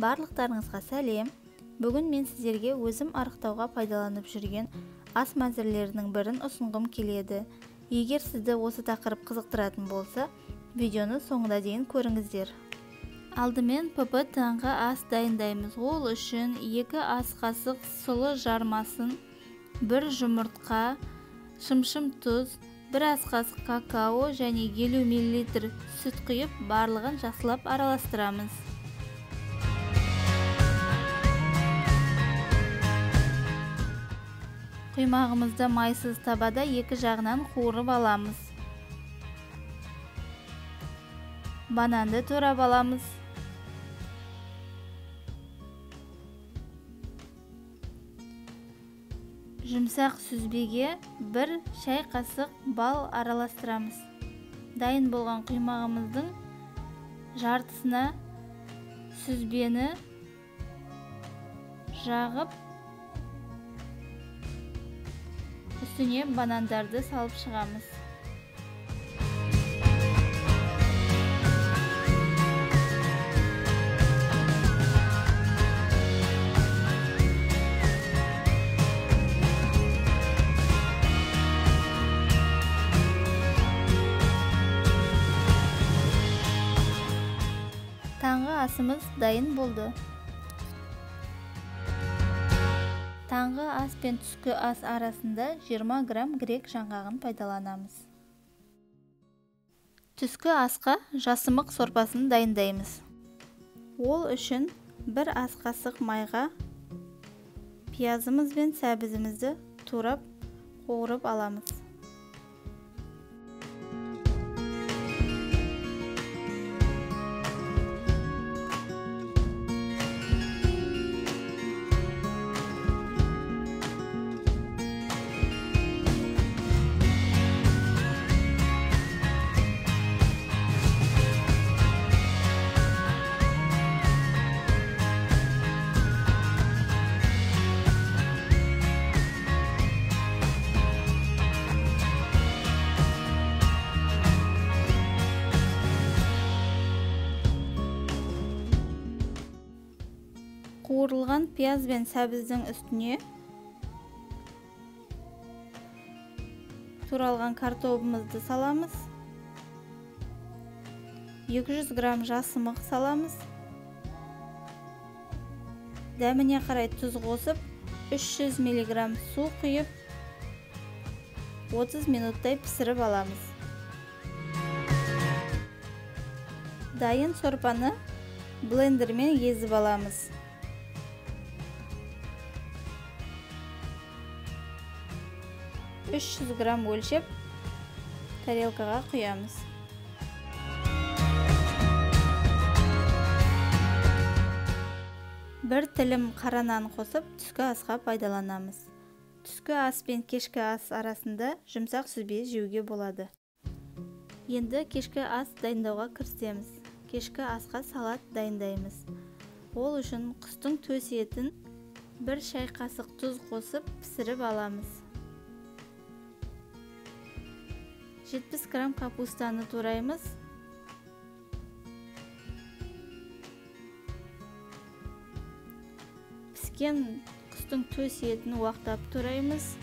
Барлықтарыңызға сәлем. Бүгін мен сіздерге өзім арықтауға пайдаланып жүрген ас мәзірлерінің бірін ұсынғым келеді. Егер сізді осы тақырып қызықтыратын болса, видеоны соңына дейін көріңіздер. Алдымен ПП таңғы ас дайындаймыз. Ол үшін 2 ас қасық сұлы жармасын, 1 жұмыртқа, шымшым тұз, 1 ас қасық какао және 50 мл сүт құйып, барлығын жақсылап араластырамыз. Құймағымызды майсыз табада екі жағынан қуырып аламыз. Бананды турап аламыз. Жұмсақ сүзбеге 1 шай қасық бал араластырамыз. Дайын болған құймағымыздың жартысына сүзбені жағып, үстіне банандарды салып шығамыз. Таңғы асымыз дайын болды. Таңғы ас пен түскі ас арасында 20 грамм грек жаңғағын пайдаланамыз. Түскі асқа жасымық сорпасын дайындаймыз. Ол үшін 1 ас қасық майға пиязымыз бен сәбізімізді турап қуырып аламыз. Қуырылған пияз бен сәбіздің үстіне туралған картобымызды саламыз. 200 грамм жасымық саламыз. Дәміне қарай тұз қосып, 300 мг су құйып, 30 минуттай пісіріп аламыз. Дайын сорпаны блендермен езіп аламыз. 300 грамм өлшеп, тарелкаға құямыз. Бір тілім қара нан қосып, түскі асқа пайдаланамыз. Түскі ас пен кешкі ас арасында жұмсақ сүзбе жеуге болады. Енді кешкі ас дайындауға кірісеміз. Кешкі асқа салат дайындаймыз. Ол үшін құстың төс етін 1 шай қасық тұз қосып пісіріп аламыз. 70 грамм капустаны тураймыз. Піскен құстың төс етін уақтап тураймыз.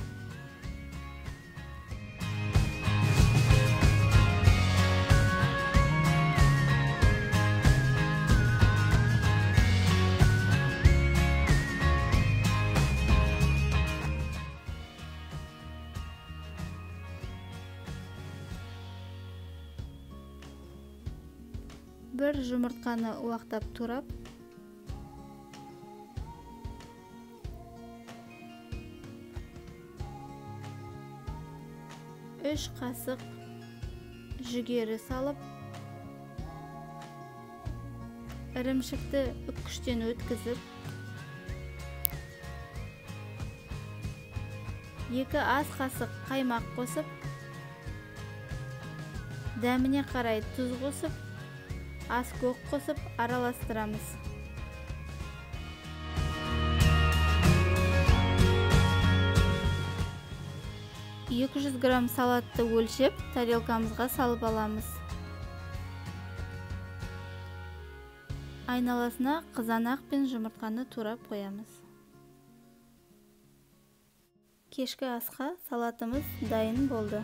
Бір жұмыртқаны уақтап турап, 3 қасық жүгері салып, ірімшікті үккіштен өткізіп, 2 ас қасық қаймақ қосып, дәміне қарай тұз қосып, ас көк қосып араластырамыз. 200 грамм салатты өлшеп, тарелкамызға салып аламыз. Айналасына қызанақ пен жұмыртқаны турап қоямыз. Кешкі асқа салатымыз дайын болды.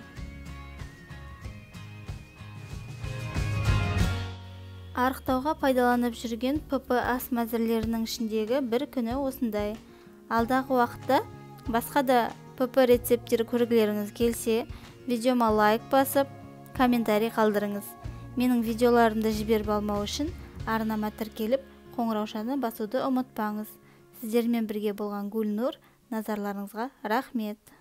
Арықтауға пайдаланып жүрген ПП ас мәзірлерінің ішіндегі бір күні осындай. Алдағы уақытта басқа да ПП рецепттер көргілеріңіз келсе, видеома лайк басып, комментарий қалдырыңыз. Менің видеоларымды жіберіп алмау үшін арнама тіркеліп, қоңыраушаны басуды ұмытпаңыз. Сіздермен бірге болған Гүлнұр, назарларыңызға рахмет.